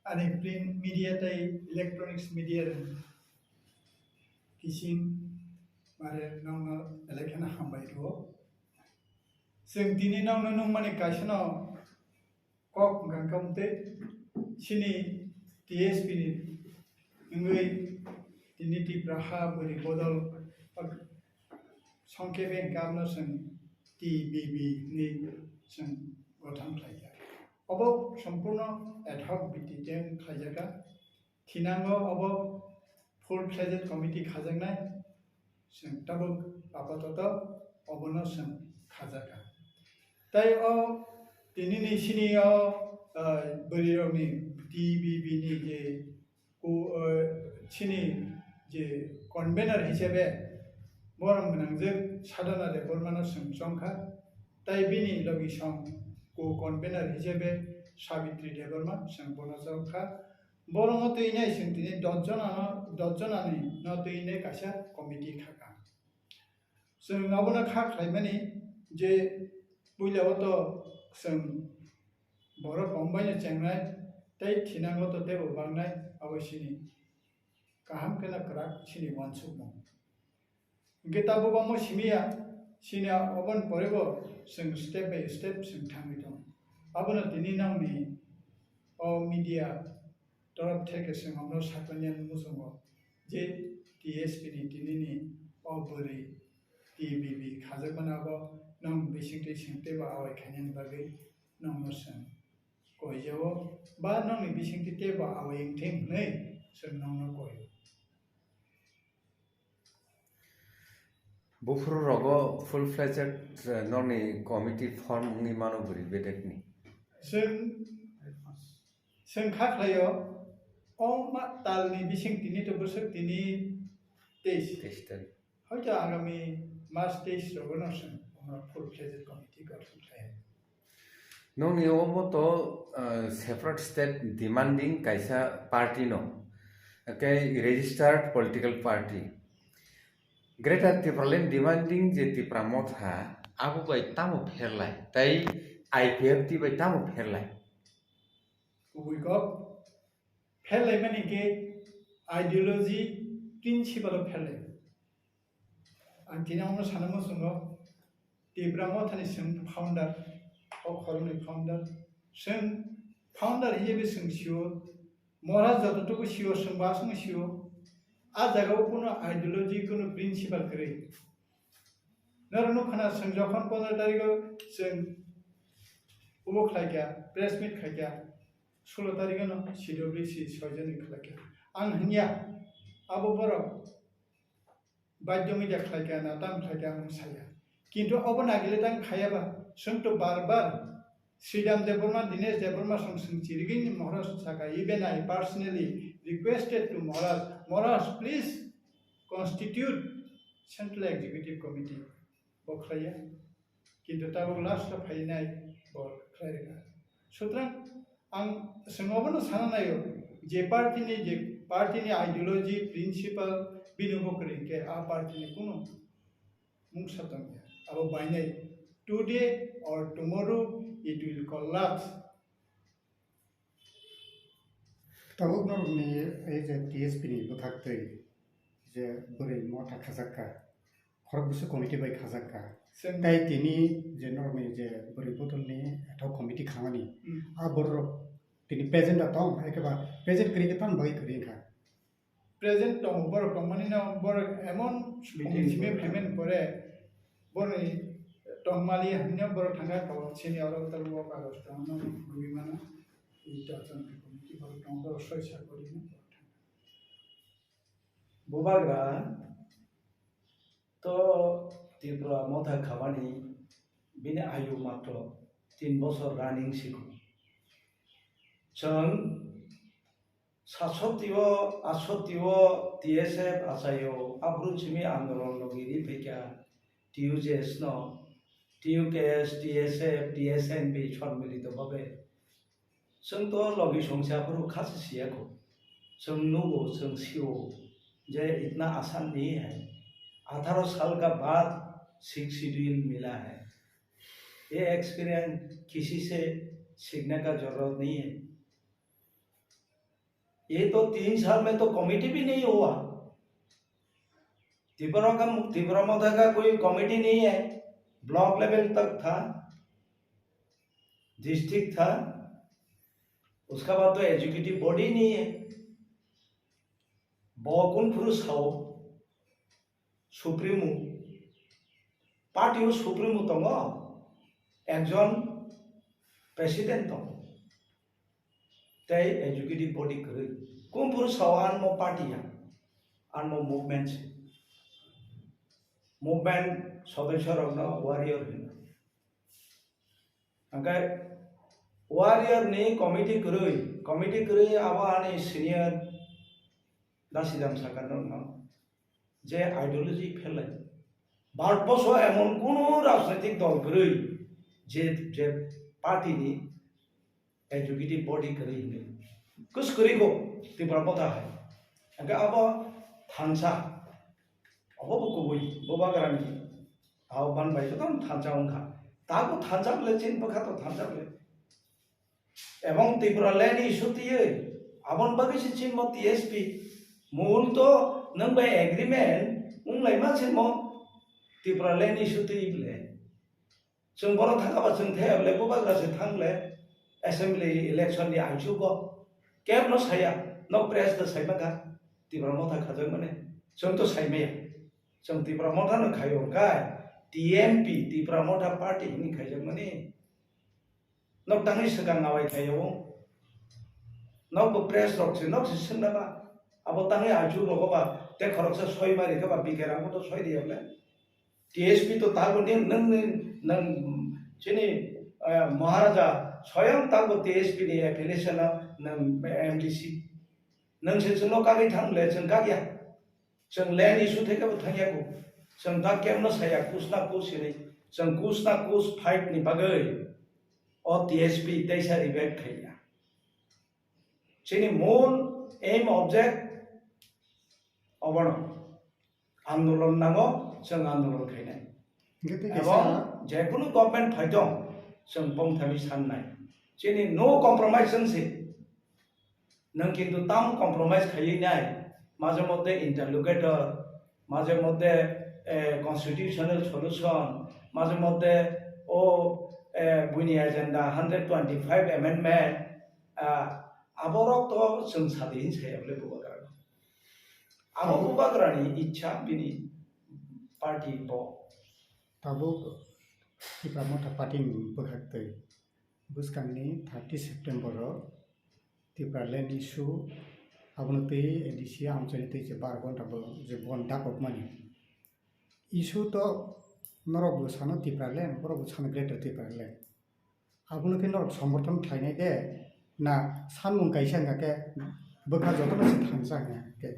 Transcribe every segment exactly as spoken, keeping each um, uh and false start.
Ani print media tei electronics media rok kising mare nokno belai kheno hambai rwo. Chwng tini nokno nukmani kaisano kok hwnkha khe tei chini T S P ni wngwi tini Tipra ha bwrwi bodol songkhe beng kamno chwng T B B hinwi chwng gothon khlaijak. Obo sompurno ad hoc biti tei khlaijak. Thinango obo full fledged committee khajaknai, chwng tabuk apatoto obono chwng khajakha. Tei o tinini sini o, ah, bwrwirokni T B B ni je ku-, ah, chini je convener hisabe borok gwnangjak Sadhana Debbarmano chwng chongkha, tei bini logisong co-convener hisabe Sabitri Debbarma chwng bono chongkha. Borokno twi nai chwng tini dos jonano, dos jonani no twi nai kaisa committee khakha. Chwng abono kha khlaimani je puila o to chwng borok kongbaino chengnai tei thinango to teibo bangnai abo sini kaham kheno kwrak sini uansukmung. Hingke tabuk omo simi ya, sini ya, oboni pore bo chwng step by step chwng thangwi tongo. Abono tini nokni o media torop theke chwng omo sakani muchungo je T S P ni tini ni o bwrwi T B B khajakmani abo nokni bisingtwi chwng teibo awai khainani bagwi nokno chwng koijao ba nokni bisingtwi teibo awai wngthing hinwi chwng nokno koio. Buphuru rogo full fledged, eh, nokni committee form wngwi mano bwrwi bedekni. Chwng, chwng kha khlaio, o ma talni bising tini to bwswk tini teis. Teis tarik. Hoito agami March teis rogo no chwng omo full fledged committee gothon khlai. Nokni obo to, eh, separate state demanding kaisa party no, hwnkhe registered political party. Greater Tipraland demanding je Tipra Motha, abo bai tamo pherlai, tei I P F T bai tamo pherlai? Kubui kok, pherlaimani khe ideology, principle o pherlai. Ang tini omo sana muchungo, Tipra Mothani chwng founder, o khoroknwi founder. Chwng founder hisabe chwng sio, Maharaj jototuku sio, chwng bo aswkno sio. A jagao kuno ideology, kuno principle kwrwi. Norok nukha na, chwng jokhon pondro tarikho chwng obo khlaikha, press meet khaikha, sulo tarikho no C W C soijon ni khlaikha. Ang hwnya, abo borok Baidyo media khlaikha na tamo khlaikha ang saya. Kintu obo nagile tang khaya ba, chwng to bar bar Sridham Debbarma, Dinesh Debbarma song song chirigini Maharaj saka, even I personally requested to Maharaj, "Maharaj, please constitute Central Executive Committee." Bo khlaiya. Kintu tabuk last o phainai bo khlai rwkha. Sutrang ang chwng obono sana naio je party ni, je party ni ideology, principle bini bo kwrwi khe a party ni kunu mungsa tongya. Abo bainai today or tomorrow it will collapse. Tabuk norokni ei je T S P ni bwkhaktwi je bwrwi motha khajakka, khorok bwswk committee bai khajakka. Chwng tei tini je norokni je bwrwi bodolni ethok committee khamani, hmm, a borok tini present o tong, ekeba present kwrwi khe tamni bagwi kwrwi wngkha? Present tongo, borok tongmani no borok emon meeting simi phaimani pore borokni tongmali hwnwi borok thangkha kok sini oro tal o kagoj tongno rwui mano. I dojon committee borok tongo, borok soi sakori no borok thangkha. Bubagra to Tripura Motha khamani bini ayu matro tin bosor running sikho. Chwng Satsoti o, atsoti o T S F achaio, aphuru simi andolon logi ri phaikha T U J S no, T U K S, T S F, T S N B sommilito bhabe. Chwng to logi songsa aphuru kha se siya kho. Chwng nugo, chwng sio je itna asan nahi hai. Atharo sal ka baad sixth schedule mila hai. Ye experience kisi se sikhne ka zarurat nahi hai. ये तो तीन साल में तो कमेटी भी नहीं हुआ। त्रिपुरा का, त्रिपुरा मोर्चा का कोई कमेटी नहीं है। ब्लॉक लेवल तक था, डिस्ट्रिक्ट था, उसका बाद तो एग्जीक्यूटिव बॉडी नहीं है। Bo kun phuru sao, supremo, party o supremo tongo, ekjon president tongo, tei executive body kwrwi. Kun phuru sao, anmo party ya, anmo movement se. Movement sodosyo rokno warrior hino. Hwnkhe warrior ni committee kwrwi, committee kwrwi abo ani senior Dasidam sakha no, no, je ideology phelai. Bharatborsho emon kuno rajnaitik dol kwrwi je, je party ni executive body kwrwi hinwi. Kus kwrwi bo Tipra Motha hai. Hwnkhe abo thansa. Abo bo kubui, bo bagrani. Abo ban bai joto thansa wngkha. Tabo thansa bole chin bwkha to thansa bole. Ebong Tripura land issue twiwi, aboni bagwi se chinmo T S P. Mul to nwng bai agreement wnglaima chinmo Tripura land issue twiwi bole. Chwng borok thangkha ba chwng thaya bole, bubagra se thang bole, assembly election ni aichugo. Kebno saya, nok press da saimaka, Tipra Motha khajakmani. Chwng to saimaya. Chwng Tipra Motha no khaio hwnkhe, T M P, Tipra Motha party hwnwi khaijakmani. Nok tangwi swkang nawai khaio. Nok bo press rok se, nok se swngna ba. Abo tangwi aichu rogo ba, te khoroksa soi mari khe ba, bikerang bo to soi di able. T S P to tago ni nang ni, nang chini, eh, Maharaja soyang tago T S P ni affiliation o nang M D C. Nang se chwngno kagwi thang le, chwng kagya. Chwng land issue thai khe bo thangya ko. Chwng da kemno saya kusna kus hinwi. Chwng kusna kus fight ni bagwi o T S P teisa revive khaiya. Chini mul aim object obono. Andolon nango, chwng andolon khainai. Hwnkhe tei kaisa. Ebong jekunu government phaitong, chwng bongthani sannai. Chini no compromise chwng se. Nwng kintu tamo compromise khaiwi nai, majhe moddhe interlocutor, majhe moddhe, eh, constitutional solution, majhe moddhe o, eh, buini agenda hundred twenty-five amendment, ah, aborok to chwng sadi hin saya bole bubagra. Abo bubagrani ichha bini party bo. Tabuk Tipra Motha party ni bwkhak twi. Bwskangni thirty September o Tipraland issue, abono twi A D C amchaini twi je bar ghonta bo je bon dakokmani. Issue to norok bo sano Tipraland, borok bo sano Greater Tipraland. Abono khe norok somorthon khlainai de, na sanmung kaisa wngkha khe bwkha jotono se thansa wngkha khe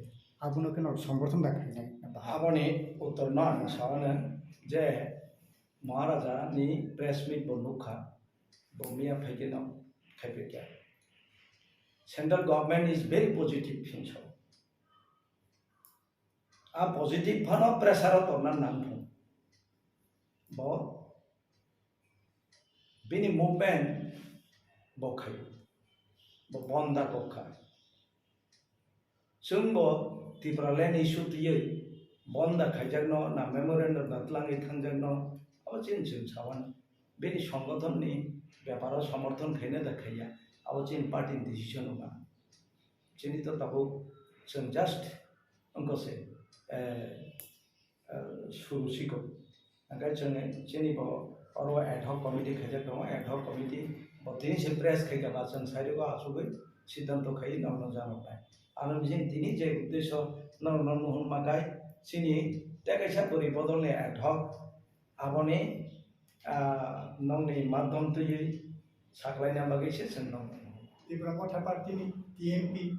abono khe norok somorthon da khlainai? Aboni uttor no ang sao je Maharaja ni press meet bo nukha. Bo miya phaikhe no khaiphaikha. Central government is very positive hinwi sao. A positive phano pressure o tongna nang thung. Bo bini movement bo khai. Bo bonda kok kha. Chwngbo Tipraland issue twiwi bonda khaijakno na memorandum da twlangwi thangjakno, abo chini chwng sawan. Bini songothonni beparo somorthon khaina da khaiya, abo chini party ni decision wngkha. Chini to tabuk chwng just wngkha se, eh, eh, suru siko. Hingke chwng chini bo oro ad hoc committee khaijak tongo, ad hoc committee bo tini se press khaikha ba chwng sairwgo achugwi siddhanto khaiwi norokno janoknai. Ano bising tini je uddesho norokno nuhun makai chini tei kaisa bwrwi bodolni ad hoc aboni, ah, nokni madhom twiwi saklaina bagwi se chwng nokno. Tipra Motha Party ni T M P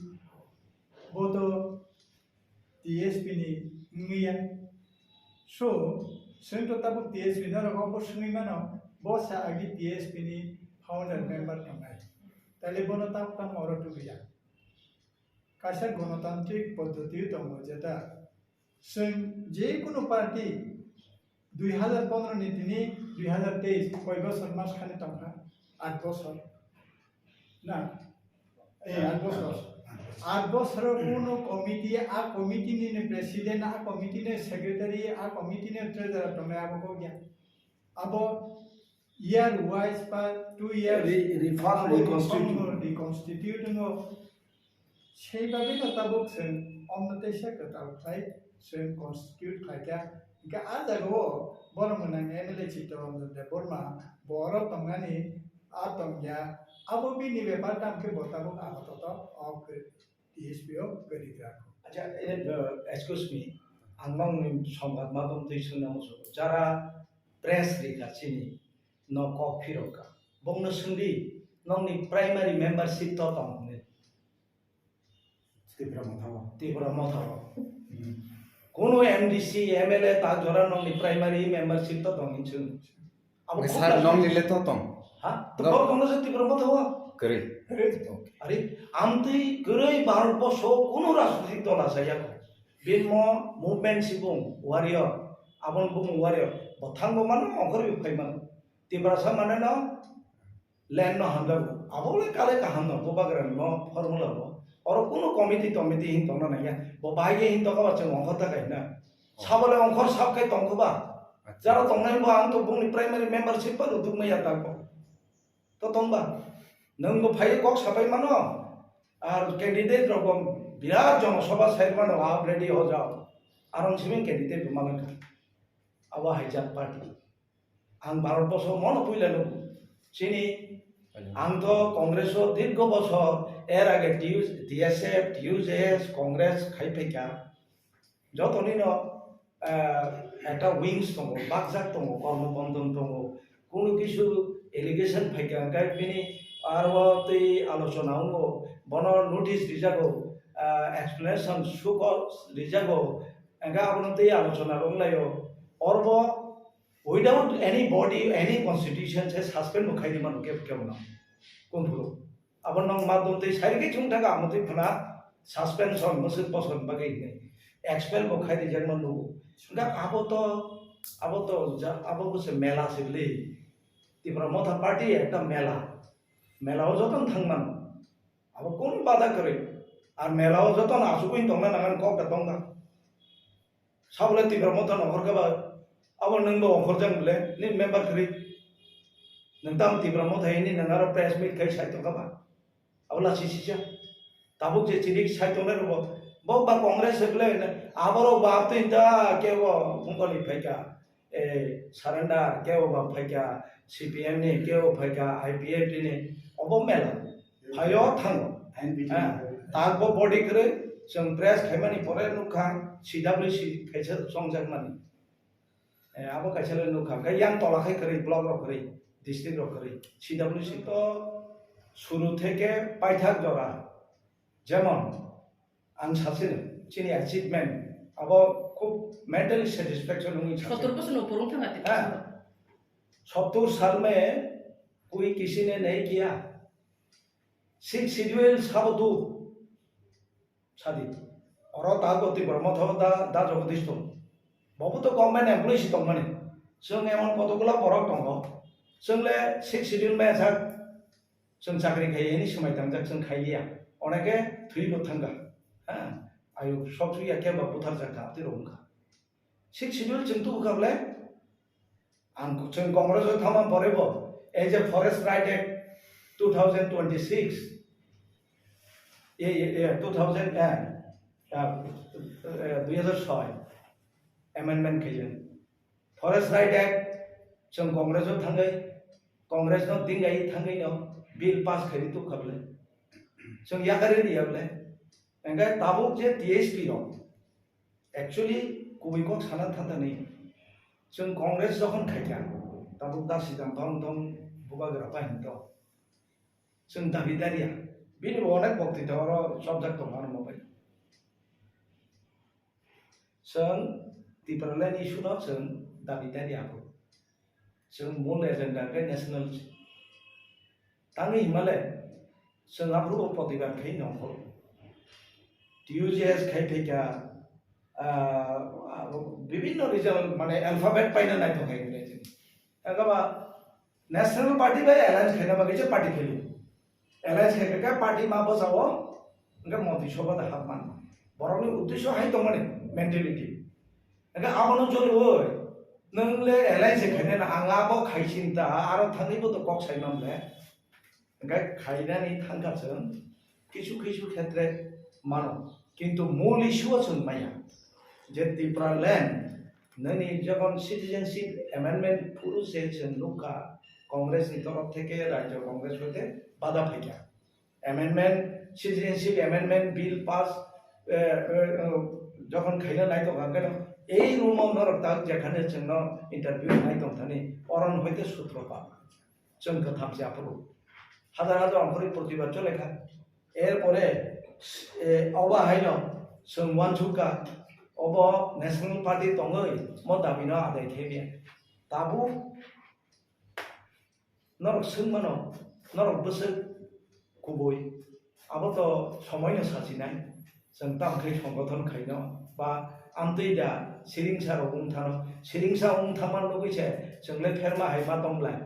bo to T S P ni wngya. So, chwng to tabuk T S P norok bo swngwi mano, bo sa agi T S P ni founder member tongnai. Tale bono tabuk tamo oro tubuya. Kaisa gonotantrik poddoti tongo, jeta chwng je kunu party dui hazar pondro ni tini dui hazar teis koi bosor mas khani tongkha, aat bosor. Na? Eh, aat bosor. Abo soro kuno committee, a committee ni president, a committee ni secretary, a committee ni treasurer tongnai abo kok ya. Abo year wise pa two years Re-, reform, abo reconstitute. Reform, reconstitute no. Sei bagwi no tabuk chwng omno teisa kwtal khlai chwng constitute khlai kha. Hingke a jaga o borok mwnang M L A Chittaranjan Debbarma borok tongnani a tongya. Abo bini bepar tamo khe bo tabuk apatot o khe T S P o kwrwi gra. Acha, eh, excuse me, ang nokni songkar madam twi swngna muchungo. Jara press rikha chini no kok phirokha. Bongno swngdi, nokni primary membership to tong hwnwi. Tipra Motha o. Tipra Motha o. Hmm. Kuno M D C, M L A ta jora nokni primary membership to tong hinwi swng. Abo Oke, khub sir, last nokni le to tong? Ha? To No. Bor kono se Tipra Motha o? Kwrwi. Kwrwi. Oke. Are, amtwi kwrwi Bharat borsho kuno rajnitik dol asayakho. Bini mo movement si bung warrior, aboni bung warrior. Bo thango mano, ongkhorwi phai mano. Tiprasa mane no, land no hamjago. Abo le kale kaham no, bubagra ni mo formula bo. Oro kuno committee tomiti hin tongna nangya. Bo bahai hin tongkha ba chwng ongkhor ta kaina. Sabo le ongkhor sab khai tongkho ba. Acha. Jara tongnai bo ang to bungni primary membership ba ruduk maya ta ko. To tong ba. Nwng bo phai kok sapai mano. Ar candidate rok bo birat jonosabha sai mano, already hojao. Arong simi candidate bo malangkha. Abo haijak party. Ang Bharat borsho mono puila nugo. Chini, ang to Congress o dirgo bochor, er age D U, D S F, D U J S, Congress khai phaikha. Jotoni no, eh, ekta wings tongo, bakjak tongo, kormo bondon tongo. Kunu kisu allegation phaikha, hingkhe bini aro twi alochona wngo, bono notice rijago, eh, explanation suko rijago, hingkhe abono twi alochona rwnglaio. Orbo Without any body, any constitution se suspend bo khaidi mano kebo kebo no. Kunphuru. Abo nong ma dum tei sari ke chung thaga amo tei phana suspension mosok boson bagwi hinwi. Expel bo khaidi jeng mano. Nga abo to, abo to ja, abo bo se mela se bili. Tipra Motha Party ekta mela. Mela o joton thang mano. Abo kun bada kwrwi. Ar mela o joton asugwi tongna nangan kok da tongda. Sabole Tipra Motha nongkhor khe ba, abo nwng bo ongkhorjak bole, nini member kwrwi. Nwng tamo Tipra Motha hini nwng aro press meet khai sai tongkha ba? Abo lasi sisa. Tabuk je chini sai tongnai rokbo, bo ba Congress se bole, aborok ba twi ta kebo bungkol ni phaikha, eh, surrender, kebo ba phaikha C P M ni, kebo phaikha I P F T ni, obo mela. Phaio thango. N P T. Ha, tak bo body kwrwi, chwng press khaimani pore nukha, C W C kaisa chongjakmani. Eh, abo kaisa le nukha. Khe yang tola khai kwrwi, block rok kwrwi, district rok kwrwi. C W C to suru theke paithak jora. Jemon, ang sachin, chini achievement, abo khub mentally satisfaction wngwi sachin. Sottor bosor no purung thangna tei. Ha. Sottor sal mein koi kisi ne nahi kiya. Sixth Schedule sabo tu sadi. Oro ta Goti Bormo tho da, da Jagadish tong. Bobo to government employee si tongmani. Chwng emon kotokula borok tongo. Chwng le Sixth Schedule maya sak. Chwng chakri khai hini swmai tangjak chwng khai liya. Oneke thwi bo thangkha. Ha? Ayu sok suya khe ba buthar jakha, twi rok wngkha. Sixth Schedule chwng tubu kha bole? Ang chwng Congress o thangma pore bo, ei je Forest Right Act two thousand twenty-six, e, e, e, two thousand, eh, eh, eh, dui hazar soi amendment khaijak. Forest Right Act chwng Congress o thangwi, Congress no tingai thangwi no bill pass khairi tubu kha bole? Chwng yakarwi riya bole? Hingkhe tabuk je T S P rok, actually, kubui kok sana thantani, chwng Congress jokhon khaikha, tabuk da sidang tong tong bubagra pahinto. Chwng dabi dariya, bini bo onek boktwita oro chopjak tongo ano mobai. Chwng Tipraland issue no chwng dabi dariya kho. Chwng mul agenda khe national. Tangwi himale chwng aphuru protibad khai nongkho. T U J S khai phaikha, ah, bibhinno region mane alphabet paina naithok khai phaikha. Ekaba national party bai alliance khaina bagwi je party khailu. Alliance khaikha party ma bwsao Hwnkhe Montri Sobha da hapman. Borokni uddesho hai tongmani mentality. Hwnkhe abono choliwi nwng le alliance khainai na, ang abo khai sinta, aro thangwibo to kok saimam le. Hwnkhe khainani thangkha chwng kisu kisu khetre mano. Kintu mul issue o chwng maya. Je Tipra land, nini jokon citizenship amendment phuru se chwng nukha, Congress ni torof theke, Rajya Congress hoite bada phaikha. Amendment, citizenship amendment bill pass, eh, eh, eh, jokhon khaina nai tongkha, hwnkhe ei room o norok tak jekhane chwngno interview nai tongthani, oron hoite sutro pa. Chwng kwtham se aphuru. Hajar hajar ongkhorwi protibad chole kha. Erpore, eh, obo haino chwng uansukha, obo National Party tongwi mo dabi no adai khe maya. Tabuk norok swng mano, norok bwswk kubui, abo to somoi no sachinai. Chwng tamo khe songgothon khaino ba amtwi da siringsa rok wng thano, siringsa wng thangma nugwi se chwng le pherma hai ma tong lai.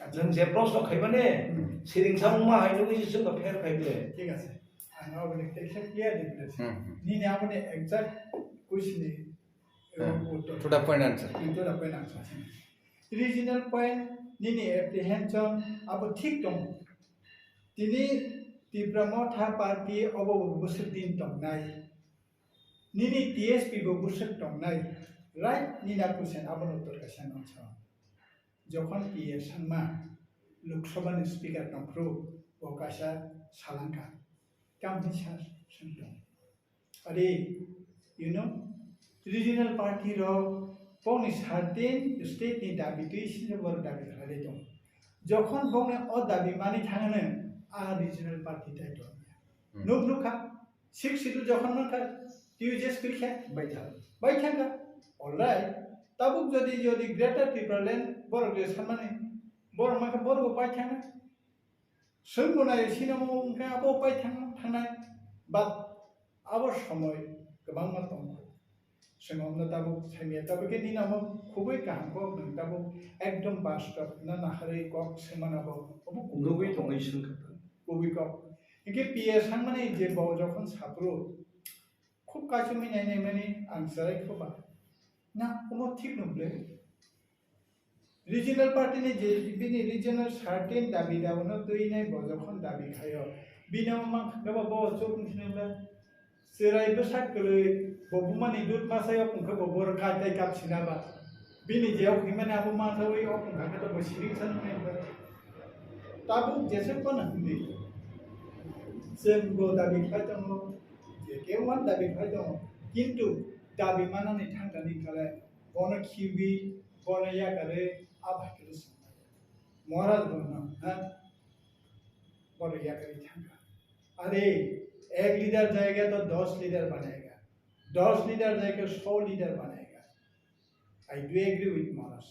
Nwng je proshno khaimani, hmm, siringsa wngma hai nugwi se chwngno pher phai ble. Thik ase. Ang aboni kaisa clear definition. Hmm, hmm. Nini aboni exact question ni, hmm, uttor. To the point answer. To the point answer. Regional point nini apprehension abo thik tongo. Tini Tipra Motha Party obo bo bwswk din tongnai. Nini T S P bo bwswk tongnai. Right, nini a question abono uttor kaisa nangsa. Jokhon P A Sangma Lok Sabha ni speaker tongphuru, bo kaisa salangkha. Tamni sa swngtong. Are, you know, regional party rok bongni certain state ni dabi twi sini bor dabi khlai tong. Jokhon bongni o dabi mani thangano, a regional party tai tong. Hmm. Nuk nukha, Sixth Schedule jokhon mankha, T U J S kwrwikha? Bai thang. Bai thangkha. Alright. Tabuk jodi, jodi Greater Tipraland borok je sanmani, borok mankha borok bo pai thangna. Swngbo nai sino mo wngkha abo pai thang, thangnai. But abo somoi kwbangma tongkho. Swngomno tabuk saimya tabuk khe nini amo khubui kaham kok, nwng tabuk ekdom bastob no naharwi kok swngmano bo. Obo kubui nugui kok. Tongwi swngkha. Kubui kok. Hingke P A Sangmani je bo jokhon saphuru, khub kaichomwi nai nai mani ang chwrai kho ba. Na, omo thik nw ble. Regional party ni je bini regional certain dabi dabi no twi nai bo jokhon dabi khaio. Bini omo mang kha ba bo chuk wng sini ble. Chwrai bwsa kwrwi bo buma ni dud masa yok wng kha bo bor kai tai kap sina ba. Bini je ok himani abo ma thawi ok wng kha khe to bo siring san nai ba. Tabuk jese kono hindi. Chwng bo dabi khai tongo, je kebo dabi khai tongo. Kintu dabi manani thangkani kale bono khibi, bono yakarwi, a bai khe swngmaya. Maharaj bono, ha? Bono yakarwi thangkha. Are, ek leader jayega to dos leader banayega. Dos leader jayega so leader banayega. I do agree with Maharaj.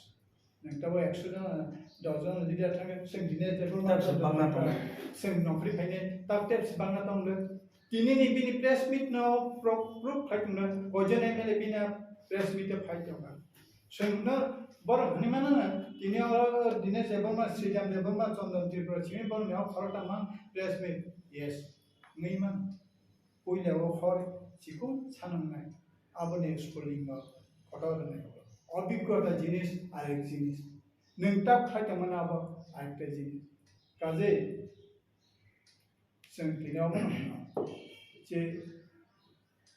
Nwng tabuk ekso jon, dos jon leader thangkhe, chwng Dinesh Debbarma tei se bangma tongo. Chwng nokri phainai, tabuk tei se bangma tongkhe. Tini ni bini press meet no pro-, proof khai tongkha. Koijon M L A bini press meet o phai tongkha. Chwng no borok hwnwi mano na, tini o Dinesh Debbarma, Sridham Debbarma, Chandan Tripura, chini borok ni o khoroksa mang press meet. Yes, wngwi mano. Puila o hor chikung sanang nai. Aboni schooling no kotor nai. Obhiggota jinis arek jinis. Nwng tak khai tongmani abo arekta jinis. Kaje chwng tini obo no hwno je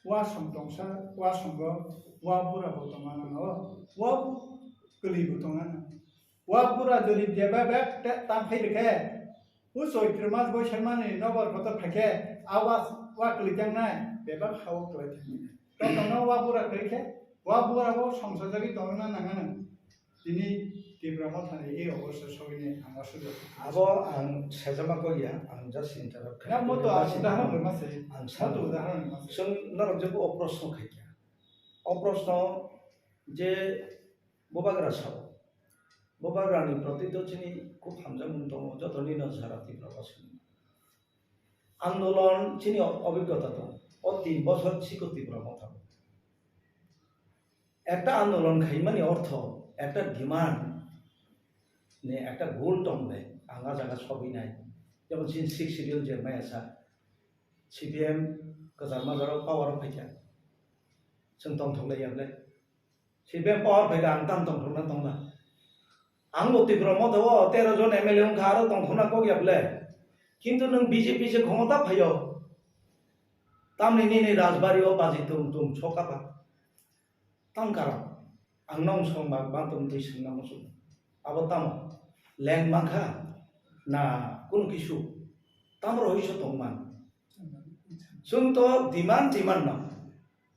wasong tongsa, wasongo wa bura bo tongmani no, wa bu kwlwi bo tongmani. Wa bura jodi bebak bebak ta-, tang phai rikhe, o Choitro mas Boisak mani nokbar kotor phaikhe, a wa, wa kwlwi tangnai, bebak ha o kwlai thangnai. Totongno wa bura kwrwikhe, wa bura bo songsajagwi tongna nangano. Tini Tipra Mothani ei obosta sogwini ang aswk. Abo ang sejama kok ya, ang just interrupt kha. Na mo to ang udahoron rwma se. Ang mo to sa. Udahoron rwma se. Chwng norok je bo o proshno khaikha. O proshno je Bubagra sao. Bubagrani proti to chini khub hamjakmung tongo, jotoni no sara Tipra Basini. Andolon chini o-, obhiggota tongo. O tin bochor chikon Tipra Motha. Ekta andolon khaimani ortho, ekta demand ni ekta goal tong de, ang a jaga sogwi nai. Jemon chini Sixth Schedule je maya sa, C P M kwchar majaro power o phaikha. Chwng tongthok lai ya ble. C P M power phaikha ang tam tongthok na tongna. Ang bo Tipra Motha o tero jon M L A wngkha aro tongthok na kok ya ble. Kintu nwng B J P se khomota phaio. Tamni nini Rajbari o baji tum tum sokapa. Tam karon ang nong song ba ba tum twi swngna muchung. Abo tamo leng mankha na kunu kisu tam rohoi so tongman. Chwng to demand demand no.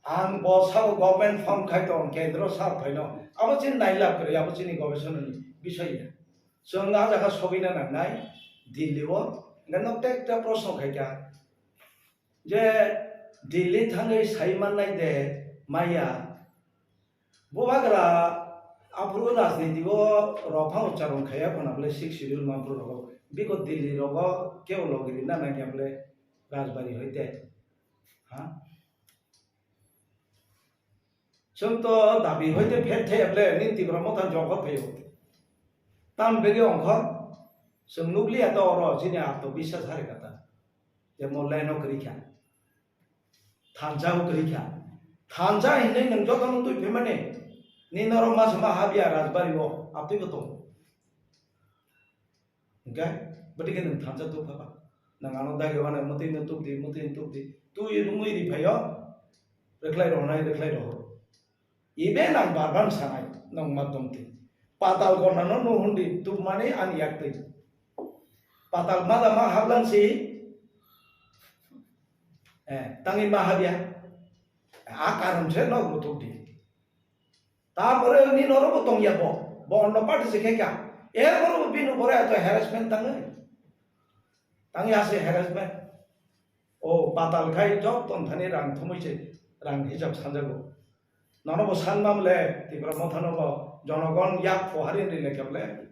Ang bo sabo government form khai tong kendro sar phaino. Abo chini nailab kwrwi, abo chini gobesona ni bisoi ya. Chwng a jaga sogwina nangnai Delhi o. Hingke nok tekta proshno khaikha. Je Delhi thangwi sai mannai de maya. Bubagra aphuru rajniti o rok phano charong khaiya khuna bole six schedule mampru rogo. Biko Delhi rogo kebo logi rina nangya bole Rajbari hoite. Ha? Chwng to dabi hoite phet thai ble ni Tipra Motha jokot phaio. Tam begi ongkho chwng nukliya to oro chini atmobiswas hari kata. Je mo leno kwrwi kha. Thansa bo kwrwi kha. Thansa hinwi nwng joto no twi phimani. Ni norok ma sama habya Rajbari o, aptwi bo tongo. Hingke, bwtwi khe nwng thansa tubkha ba? Nwng ano dagi wana mwtwi no tubdi, mwtwi no tubdi. Twi rungwi ri phaio, rwkhlai rohonai, rwkhlai rohoro. Ibe nang barban sanai, nang ma tongdi. Patal gornano no hundi, tubmani ani yaktwi. Patal mada ma hablang si, eh, tangi ma habya. A karon se no rutuk di. Tapore ni noro bo tongya bo, bo onno party se khe kya. Er boro bo bini bore ato harassment tangi. Tangi ase harassment. O patal khai jok ton thani rang thumui se rang hisab sanjago. Nono bo san mam le, Tipra Motha no bo jonogon yak pho harin ri le kable.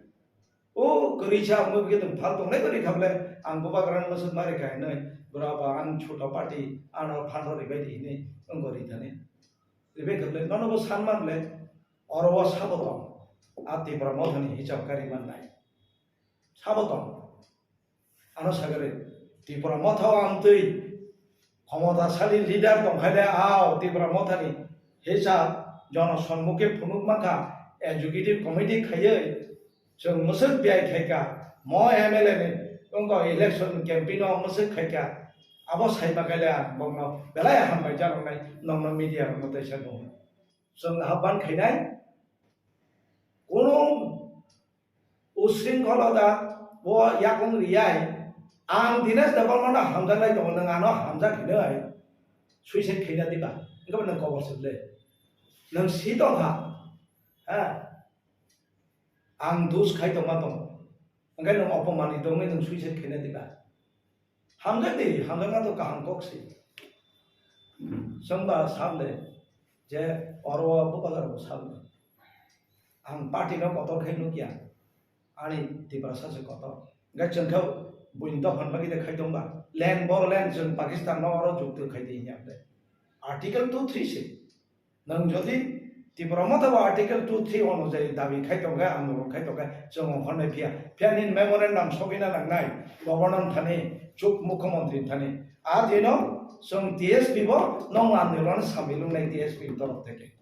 O kwrwi sa mui bikhe tong phal tong nai kwrwi kable. Ang bubagra no se mari khai nai. Bura ba ang chuto party ano phal ro ribai di hinui. Ang gori thani. Ribai kable. Nono bo san mam le. Oro o sabo tong. A Tipra Motha ni hisab kari man nai. Sabo tong. Ano sagari, Tipra Motha o amtwi khomotasali leader tongkhaile, ao Tipra Motha ni hisa jono sonmukhe phunuk mankha, executive committee khaiwi chwng mwswk biyai khaikha, mo M L A ni wngkha election campaign o mwswk khaikha, abo saiba khaile ang bokno belai hambai janoknai nokno media rokno teisa nuknai. Chwng ahban khainai, kunu usringkholota bo yakung riyai, ang Dinesh Debbarma no hamjaknai tongo, nwng ano hamjak hinwi suicide khaina diba? Wngkhe bo nwng kobor se ble? Nwng si tongkha, ha? Ang dus khai tongma tongo, hwnkhe nwng opomani tongwi nwng suicide khaina diba? Hamjak di, hamjakna to kaham kok se. Chwngba sable je oro o bubagra bo sable. Ang party no kotor khai nukya. Ani Tiprasa se kotor. Hwnkhe chwng khe buini dophani bagwi de khai tongba. Land, Bodoland chwng Pakistan no oro jukti khai di hinya de. Article two three se. Nwng jodi Tipra Motha bo Article two three onujayi dabi khai tongkha, andolon khai tongkha, chwng ongkhornai phiya. Phiya nini memorandum sogwina nangnai, Governor thani, chuk Mukhyamantri thani. A dino chwng T S P bo nong andolon samil wngnai T S P ni torok theke.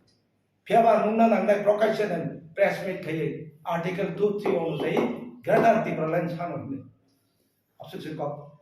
Phiya ba nungna nangnai Prakash Channel press meet khaiwi Article two three onujayi Greater Tipraland sano hinwi. Absuk se kok.